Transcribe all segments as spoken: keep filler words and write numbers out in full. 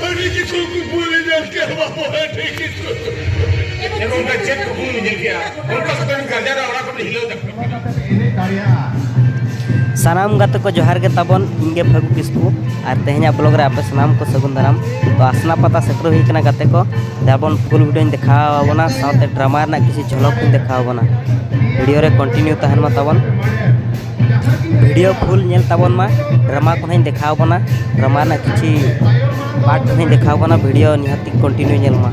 ᱟᱹᱰᱤ ᱠᱤᱪᱷᱩ ᱠᱩᱠᱢᱩ ᱞᱮ ᱧᱮᱞ ᱠᱮᱫ ᱵᱟᱵᱟ, ᱟᱹᱰᱤ ᱠᱤᱪᱷᱩ᱾ ᱮᱵᱚᱝ ᱚᱱᱠᱟ ᱪᱮᱫ ᱠᱩᱠᱢᱩ ᱞᱮ ᱧᱮᱞ ᱠᱮᱫᱼᱟ? ᱚᱱᱠᱟ ᱥᱟᱛᱟᱢ ᱜᱟᱨᱡᱟᱱ ᱚᱲᱟᱜ ᱠᱷᱚᱱ ᱦᱤᱞᱟᱹᱣ ᱛᱟᱠᱚ᱾ ᱥᱟᱱᱟᱢ ᱜᱟᱛᱮ ᱠᱚ ᱡᱚᱦᱟᱨ ᱜᱮ ᱛᱟᱵᱚᱱ, ᱤᱧ ᱜᱮ ᱯᱷᱟᱹᱜᱩ ᱠᱤᱥᱠᱩ᱾ ᱟᱨ ᱛᱮᱦᱮᱧᱟᱜ ᱵᱞᱚᱜ ᱨᱮ ᱟᱯᱮ ᱥᱟᱱᱟᱢ ᱠᱚ ᱥᱟᱹᱜᱩᱱ ᱫᱟᱨᱟᱢ᱾ ᱛᱚ ᱟᱥᱱᱟ ᱯᱟᱛᱟ ᱥᱮᱴᱮᱨ ᱦᱩᱭ ᱠᱟᱱᱟ ᱜᱟᱛᱮ ᱠᱚ, ᱡᱟᱦᱟᱸ ᱵᱚᱱ ᱯᱷᱩᱞ ᱵᱷᱤᱰᱤᱭᱳᱧ ᱫᱮᱠᱷᱟᱣ ᱟᱵᱚᱱᱟ, ᱥᱟᱶᱛᱮ ᱰᱨᱟᱢᱟ ᱨᱮᱱᱟᱜ ᱠᱤᱪᱷᱩ ᱡᱷᱚᱞᱚᱠ ᱠᱚᱧ ᱫᱮᱠᱷᱟᱣ ᱟᱵᱚᱱᱟ᱾ ᱵᱷᱤᱰᱤᱭᱳ ᱨᱮ ᱠᱚᱱᱴᱤᱱᱤᱭᱩ ᱛᱟᱦᱮᱱ ᱢᱟ ᱛᱟᱵᱚᱱ᱾ ᱵᱷᱤᱰᱤᱭᱳ ᱯᱷᱩᱞ ᱧᱮᱞ ᱛᱟᱵᱚᱱ ᱢᱟ, ᱰᱨᱟᱢᱟ ᱠᱚᱦᱚᱸᱧ ᱫᱮᱠᱷᱟᱣ ᱟᱵᱚᱱᱟ, ᱰᱨᱟᱢᱟ ᱨᱮᱱᱟᱜ ᱠᱤᱪᱷᱤ ᱯᱟᱨᱴ ᱠᱚᱦᱚᱸᱧ ᱫᱮᱠᱷᱟᱣ ᱟᱵᱚᱱᱟ᱾ ᱵᱷᱤᱰᱤᱭᱳ ᱱᱤᱦᱟᱹᱛ ᱠᱚᱱᱴᱤᱱᱤᱭᱩ ᱧᱮᱞ ᱢᱟ᱾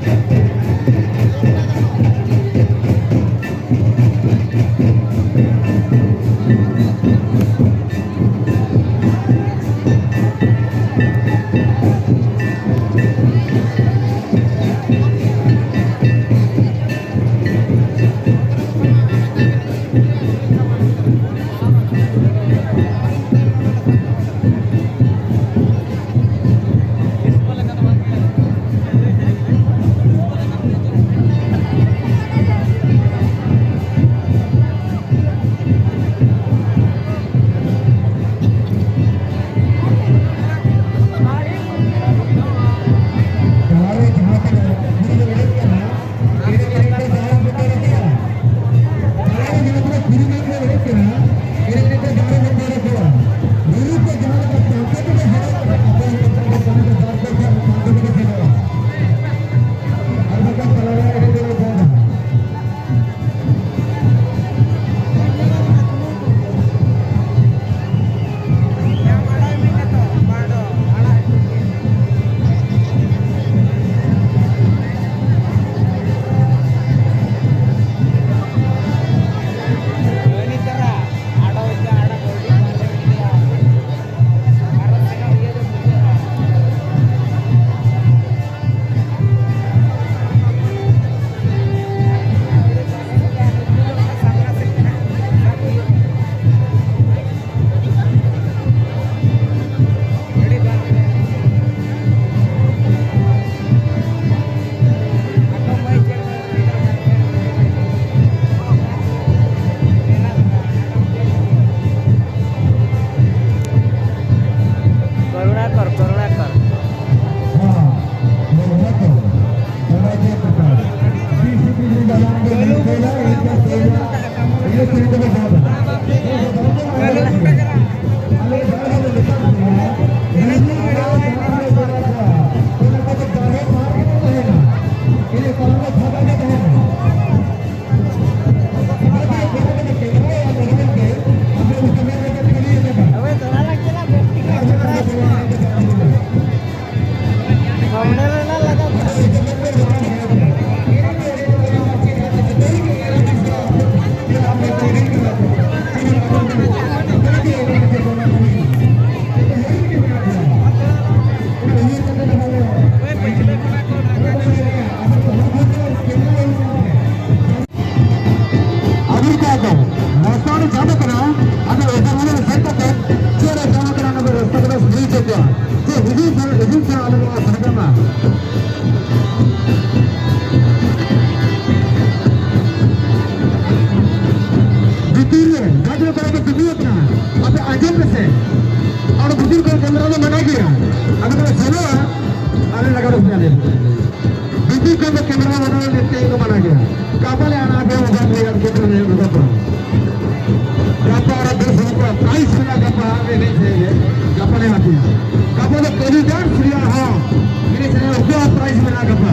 ᱟᱹᱜᱩ ᱠᱟᱜ ᱫᱚ ᱨᱟᱥᱛᱟ ᱚᱸᱰᱮ ᱡᱟᱢ ᱟᱠᱟᱱᱟ᱾ ᱟᱫᱚ ᱮᱴᱟᱜ ᱦᱚᱲ ᱥᱮᱱ ᱠᱟᱛᱮ ᱪᱮᱫ ᱨᱮ ᱡᱟᱢ ᱟᱠᱟᱱᱟ, ᱚᱱᱟ ᱫᱚ ᱨᱟᱥᱛᱟ ᱠᱚᱫᱚ ᱥᱟᱹᱨᱤ ᱦᱚᱪᱚ ᱠᱚᱣᱟ᱾ ᱪᱮᱫ ᱦᱤᱡᱩᱜ ᱥᱮᱱᱚᱜ, ᱦᱤᱡᱩᱜ ᱥᱮᱱᱚᱜ ᱟᱞᱚ ᱵᱚᱱ ᱥᱟᱸᱜᱮ ᱢᱟ᱾ ᱵᱷᱤᱛᱤᱨ ᱨᱮ ᱜᱟᱡᱚ ᱠᱚᱨᱮ ᱠᱚ ᱛᱤᱸᱜᱩ ᱟᱠᱟᱱᱟ᱾ ᱟᱯᱮ ᱟᱸᱡᱚᱢ ᱯᱮᱥᱮ, ᱚᱸᱰᱮ ᱵᱷᱤᱛᱤᱨ ᱠᱚᱨᱮ ᱠᱮᱢᱨᱟ ᱫᱚ ᱢᱟᱱᱟ ᱜᱮᱭᱟ᱾ ᱟᱫᱚ ᱯᱮ ᱥᱮᱱᱚᱜᱼᱟ, ᱟᱞᱮ ᱞᱟᱜᱟ ᱫᱚ ᱯᱮ ᱟᱞᱮ᱾ ᱵᱷᱤᱛᱤᱨ ᱠᱷᱚᱱ ᱫᱚ ᱠᱮᱢᱨᱟ ᱵᱟᱱᱟᱣ ᱞᱟᱹᱜᱤᱫ ᱫᱚ ᱢᱟᱱᱟ ᱜᱮᱭᱟ᱾ ᱜᱟᱯᱟ ᱞᱮ ᱟᱲᱟᱜ ᱟᱯᱮᱭᱟ ᱢᱳᱵᱟᱭᱤᱞ ᱨᱮᱭᱟᱜ ᱠᱷᱮᱛᱨᱮ ᱨᱮᱭᱟᱜ ᱜᱟᱯᱟ᱾ ᱜᱟᱯᱟ ᱟᱨ ᱵᱮᱥ ᱦᱩᱭᱩᱜᱼᱟ, ᱯᱨᱟᱭᱤᱡᱽ ᱢᱮᱱᱟᱜᱼᱟ ᱜᱟᱯᱟ ᱮᱱᱮᱡ ᱥᱮᱨᱮᱧ ᱨᱮ᱾ ᱜᱟᱯᱟ ᱞᱮ ᱮᱢᱟ ᱯᱮᱭᱟ᱾ ᱜᱟᱯᱟ ᱫᱚ ᱠᱟᱹᱞᱤᱫᱟᱥ ᱨᱮᱭᱟᱜ ᱦᱚᱸ ᱮᱱᱮᱡ ᱥᱮᱨᱮᱧ ᱩᱱᱠᱩᱣᱟᱜ ᱯᱨᱟᱭᱤᱡᱽ ᱢᱮᱱᱟᱜᱼᱟ ᱜᱟᱯᱟ᱾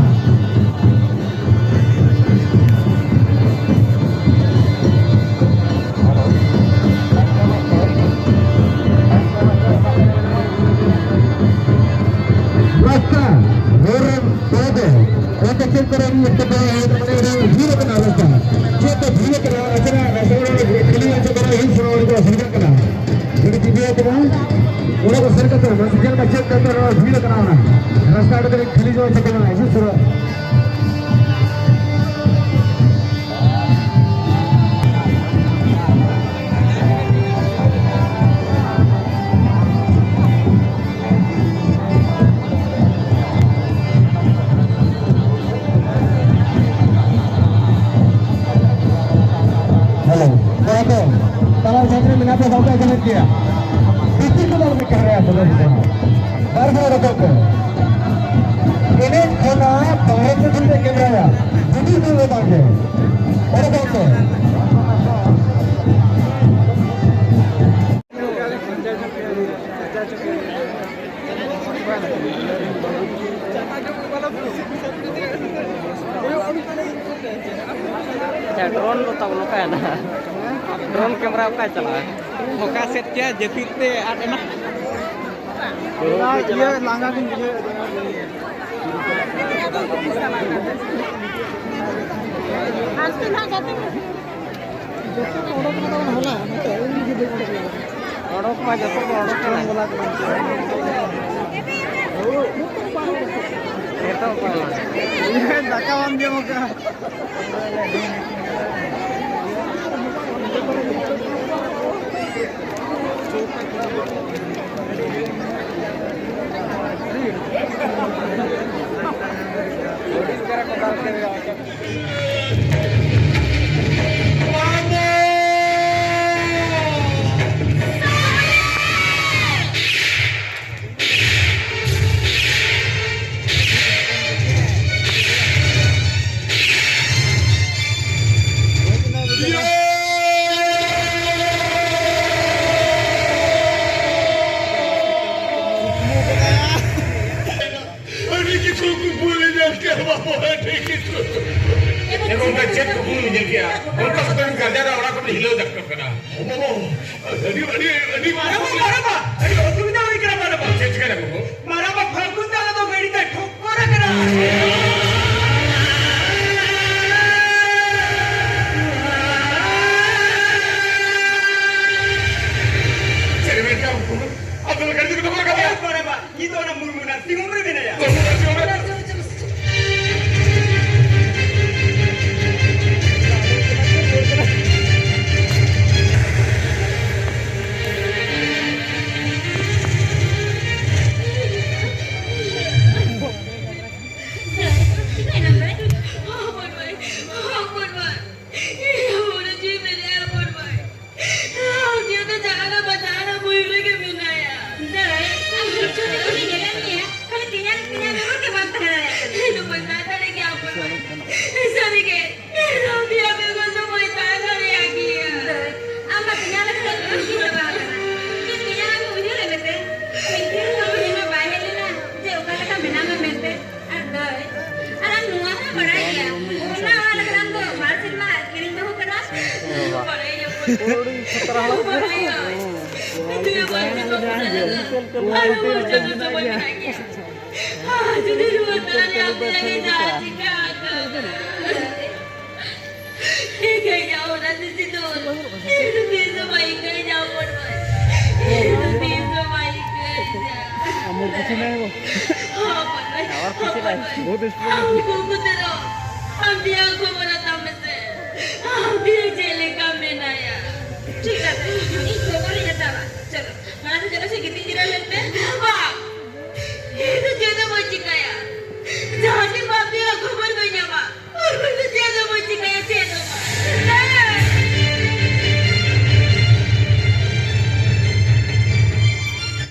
ᱨᱟᱥᱛᱟ ᱦᱚᱨ ᱨᱮ ᱠᱚᱲᱟ ᱠᱚ, ᱚᱱᱛᱮ ᱪᱮᱫ ᱠᱚᱨᱮ ᱢᱤᱫ ᱠᱟᱛᱷᱟ ᱦᱩᱭᱩᱜ ᱠᱟᱱᱟ, ᱵᱷᱤᱲ ᱟᱠᱟᱱᱟ ᱨᱟᱥᱛᱟ᱾ ᱪᱮᱫ ᱛᱮ ᱵᱷᱤᱲ ᱟᱠᱟᱱᱟ? ᱱᱟᱥᱮᱱᱟᱜ ᱨᱟᱥᱛᱟ ᱠᱷᱟᱹᱞᱤ ᱦᱚᱪᱚ ᱠᱟᱱᱟ, ᱦᱤᱡᱩᱜ ᱥᱮᱱᱚᱜ ᱨᱮ ᱠᱚ ᱚᱥᱩᱵᱤᱫᱷᱟᱜ ᱠᱟᱱᱟ᱾ ᱜᱟᱹᱰᱤ ᱛᱤᱸᱜᱩ ᱟᱠᱟᱱᱟ, ᱚᱱᱟ ᱠᱚ ᱥᱮᱱ ᱠᱟᱛᱮ ᱱᱟᱥᱮ ᱧᱮᱞ ᱢᱟ ᱪᱮᱫ ᱠᱟᱛᱮ ᱱᱚᱣᱟ ᱵᱷᱤᱲ ᱟᱠᱟᱱᱟ, ᱚᱱᱟ ᱨᱟᱥᱛᱟ ᱟᱹᱰᱤ ᱛᱮᱫ ᱠᱷᱟᱹᱞᱤ ᱧᱚᱜ ᱦᱚᱪᱚ ᱠᱟᱱᱟ, ᱦᱤᱡᱩᱜ ᱥᱮᱱᱚᱜ᱾ ᱦᱮᱞᱳ, ᱠᱚᱲᱟ ᱠᱚ, ᱛᱟᱞᱟ ᱥᱟᱭᱤᱰ ᱨᱮ ᱢᱮᱱᱟᱜ ᱯᱮ, ᱵᱟᱯᱮ ᱟᱸᱡᱚᱢᱮᱫ ᱜᱮᱭᱟ? ᱵᱷᱤᱛᱤᱨ ᱠᱚᱫᱚ ᱟᱞᱚᱯᱮ ᱠᱮᱢᱨᱟᱭᱟ, ᱵᱚᱞᱮ ᱫᱤᱥᱚᱢ ᱦᱚᱲ᱾ ᱵᱟᱨ ᱦᱚᱲ ᱨᱟᱠᱟᱵ ᱯᱮ᱾ ᱮᱱᱮᱡ ᱠᱷᱚᱱᱟᱜ ᱵᱟᱦᱨᱮ ᱥᱮᱫ ᱠᱷᱚᱱ ᱯᱮ ᱠᱮᱢᱨᱟᱭᱟ, ᱵᱷᱤᱛᱤᱨ ᱠᱷᱚᱱ ᱫᱚ ᱵᱟᱝ ᱜᱮ᱾ ᱚᱰᱚᱠᱚᱜ ᱯᱮ᱾ ᱟᱪᱪᱷᱟ, ᱰᱨᱳᱱ ᱫᱚ ᱛᱟᱵᱚᱱ ᱚᱠᱟᱭᱮᱱᱟ? ᱰᱨᱳᱱ ᱠᱮᱢᱨᱟ ᱚᱠᱟᱭ ᱪᱟᱞᱟᱜᱼᱟ? ᱚᱠᱟ ᱥᱮᱫ ᱪᱮ ᱡᱟᱹᱯᱤᱫ ᱛᱮ ᱟᱫ ᱮᱱᱟ? ᱤᱭᱟᱹ ᱞᱟᱸᱜᱟ ᱜᱤᱧ ᱵᱩᱡᱷᱟᱹᱣᱮᱫ ᱛᱟᱦᱮᱸ᱾ ᱡᱚᱛᱚ ᱠᱚ ᱚᱰᱚᱠ ᱠᱟᱫᱟ ᱦᱚᱞᱟ, ᱱᱚᱛᱮ ᱤᱧ ᱜᱮ ᱵᱟᱹᱧ ᱚᱰᱚᱠ ᱞᱮᱱᱟ᱾ ᱚᱰᱚᱠ ᱢᱟ ᱡᱚᱛᱚ ᱠᱚ ᱚᱰᱚᱠ ᱠᱟᱱᱟ᱾ ᱵᱚᱞᱟ ᱠᱟᱱᱟ᱾ ᱫᱟᱠᱟ ᱵᱟᱢ ᱡᱚᱢ ᱟᱠᱟᱫᱼᱟ? ᱟᱹᱰᱤ ᱠᱤᱪᱷᱩ ᱠᱩᱠᱢᱩ ᱞᱮ ᱧᱮᱞ ᱠᱮᱜᱼᱟ ᱵᱟᱵᱟ, ᱟᱹᱰᱤ ᱠᱤᱪᱷᱩ᱾ ᱮ ᱜᱚᱢᱠᱮ, ᱪᱮᱫ ᱠᱩᱠᱢᱩ ᱵᱤᱱ ᱧᱮᱞ ᱠᱮᱜᱼᱟ? ᱚᱱᱠᱟ ᱥᱟᱛᱟᱢ ᱜᱟᱨᱡᱟᱱᱟᱜ ᱚᱲᱟᱜ ᱠᱷᱚᱱ ᱦᱤᱞᱟᱹᱣ ᱫᱟᱠᱟ ᱠᱟᱱᱟ᱾ ᱵᱟᱵᱟ, ᱟᱹᱰᱤ, ᱟᱹᱰᱤ, ᱟᱹᱰᱤ ᱢᱟᱨᱟᱝ ᱵᱟ, ᱢᱟᱨᱟᱝ ᱵᱟ, ᱟᱹᱰᱤ ᱚᱥᱩᱵᱤᱫᱷᱟ ᱦᱩᱭ ᱠᱟᱱᱟ ᱢᱟᱨᱟᱝ ᱵᱟ᱾ ᱪᱮᱫ ᱪᱤᱠᱟᱹᱭᱱᱟ ᱵᱟᱹᱵᱩ? ᱢᱟᱨᱟᱝ ᱵᱟ, ᱯᱷᱟᱹᱜᱩᱱ ᱫᱟᱫᱟ ᱫᱚ ᱜᱟᱹᱰᱤ ᱛᱮ ᱴᱷᱚᱠᱠᱚᱨ ᱟᱠᱟᱱᱟ᱾ ᱪᱮᱫ ᱮᱢ ᱢᱮᱱ ᱠᱮᱜᱼᱟ ᱵᱟᱹᱵᱩ? ᱟᱫᱚ ᱜᱟᱹᱰᱤ ᱛᱮᱠᱚ ᱴᱷᱚᱠᱠᱚᱨ ᱟᱠᱟᱫ ᱢᱮᱭᱟ? ᱵᱟᱝ, ᱵᱟᱝ, ᱵᱟᱝ᱾ ᱱᱤᱛᱚᱜ ᱚᱱᱟ ᱢᱩᱨᱢᱩ ᱱᱟᱨᱥᱤᱝ ᱦᱳᱢ ᱨᱮ ᱢᱮᱱᱟᱭᱟ᱾ ᱢᱩᱨᱢᱩ ᱱᱟᱨᱥᱤᱝ ᱦᱳᱢ ᱨᱮ? ᱦᱚᱯᱚᱱ ᱢᱟᱹᱭ, ᱦᱚᱯᱚᱱ ᱢᱟᱹᱭ᱾ ᱦᱚᱯᱚᱱ ᱡᱤᱣᱤ ᱢᱮᱱᱟᱭᱟ, ᱦᱚᱯᱚᱱ ᱢᱟᱹᱭ᱾ ᱩᱱᱤ ᱫᱚ ᱡᱟᱦᱟᱱᱟᱜ ᱵᱟᱝ ᱡᱟᱦᱟᱱᱟᱜ ᱵᱚᱭ ᱨᱮᱜᱮ ᱢᱮᱱᱟᱭᱟ᱾ ᱫᱟᱹᱭ, ᱟᱢ ᱦᱤᱡᱩᱜ ᱡᱚᱠᱷᱚᱱ ᱤᱧ ᱧᱮᱞᱮᱫ ᱢᱮᱭᱟ, ᱠᱷᱟᱹᱞᱤ ᱛᱮᱧᱟᱝ, ᱛᱮᱧᱟᱝ ᱨᱚᱲ ᱜᱮ ᱵᱟᱢ ᱛᱟᱦᱮᱸ ᱫᱟᱲᱮᱭᱟᱜ ᱠᱟᱱᱟ᱾ ᱤᱧ ᱫᱚ ᱵᱟᱹᱧ ᱛᱟᱦᱮᱸ ᱫᱟᱲᱮᱭᱟᱜ ᱜᱮᱭᱟ, ᱚᱠᱚᱭ ᱵᱟᱭ᱾ ᱥᱟᱹᱨᱤᱜᱮ, ᱤᱧ ᱫᱚ ᱟᱯᱮ ᱠᱷᱚᱱ ᱫᱚ ᱵᱟᱹᱧ ᱛᱟᱦᱮᱸ ᱫᱟᱲᱮᱭᱟᱜ ᱜᱮᱭᱟ᱾ ᱫᱟᱹᱭ, ᱟᱢ ᱢᱟ ᱛᱮᱧᱟᱝ ᱞᱮᱠᱟ ᱫᱚ ᱵᱟᱹᱧ ᱪᱟᱵᱟ ᱟᱠᱟᱱᱟ᱾ ᱢᱤᱫ ᱛᱮᱧᱟᱝ ᱟᱢ ᱩᱭᱦᱟᱹᱨ ᱞᱮᱫᱮ, ᱢᱤᱫ ᱫᱤᱱ ᱦᱚᱸ ᱩᱭᱦᱟᱹᱨ ᱢᱟ ᱵᱟᱭ ᱦᱮᱡ ᱞᱮᱱᱟ ᱡᱮ ᱚᱠᱟ ᱞᱮᱠᱟ ᱢᱮᱱᱟᱢᱟ ᱢᱮᱱᱛᱮ᱾ ᱟᱨ ᱫᱟᱹᱭ, ᱟᱨ ᱟᱢ ᱱᱚᱣᱟ ᱦᱚᱸ ᱵᱟᱲᱟᱭ ᱜᱮᱭᱟ, ᱚᱱᱟ ᱟᱞᱟᱝ ᱫᱚ ᱵᱟᱨ ᱥᱮᱨᱢᱟ ᱠᱤᱨᱤᱧ ᱫᱚᱦᱚ ᱠᱟᱱᱟ᱾ ᱠᱩᱲᱤ ᱠᱷᱟᱛᱨᱟ ᱦᱚᱲ᱾ ᱵᱟᱲᱟᱭ ᱜᱮᱭᱟ᱾ ᱟᱨ ᱦᱚᱲ ᱪᱟᱸᱫᱳ ᱥᱚᱢᱚᱭ ᱢᱮᱱᱟᱜ ᱜᱮᱭᱟ᱾ ᱟᱨ ᱡᱩᱫᱤ ᱨᱩᱣᱟᱹᱲ ᱛᱚᱨᱟ ᱞᱮ ᱟᱹᱜᱩᱭᱟ, ᱡᱟᱦᱟᱸ ᱪᱤᱠᱟᱹᱜᱼᱟ? ᱤᱧ ᱜᱟᱹᱭ ᱡᱟᱶ ᱚᱲᱟᱜ ᱛᱮ ᱥᱤᱸᱫᱩᱨ᱾ ᱤᱧ ᱫᱚ ᱛᱤᱥ ᱦᱚᱸ ᱵᱟᱹᱧ ᱜᱟᱹᱭ ᱡᱟᱶ ᱠᱚᱣᱟ᱾ ᱤᱧ ᱫᱚ ᱛᱤᱥ ᱦᱚᱸ ᱵᱟᱹᱧ ᱜᱟᱹᱭ ᱡᱟᱶ᱾ ᱦᱚᱸ, ᱵᱟᱹᱧ᱾ ᱵᱚᱦᱩᱛ ᱥᱴᱨᱚᱝ᱾ ᱟᱢ ᱜᱚᱜᱚ ᱛᱮᱫᱚ ᱟᱢ ᱛᱮᱭᱟᱝ ᱠᱷᱚᱵᱚᱨ ᱦᱟᱛᱟᱣ ᱢᱮᱥᱮ᱾ ᱟᱢ ᱛᱮᱭᱟᱝ ᱪᱮᱫ ᱞᱮᱠᱟ ᱢᱮᱱᱟᱭᱟ? ᱴᱷᱤᱠ ᱟᱪᱷᱮ, ᱤᱧ ᱠᱷᱚᱵᱚᱨᱤᱧ ᱦᱟᱛᱟᱣᱟ᱾ ᱪᱚᱞᱚ, ᱢᱟᱲᱟᱝ ᱫᱚ ᱪᱚᱞᱚ ᱥᱮ ᱜᱤᱛᱤᱡ ᱡᱤᱨᱟᱹᱣ ᱞᱮᱱ ᱯᱮ᱾ ᱵᱟᱝ, ᱤᱧ ᱫᱚ ᱪᱮᱫ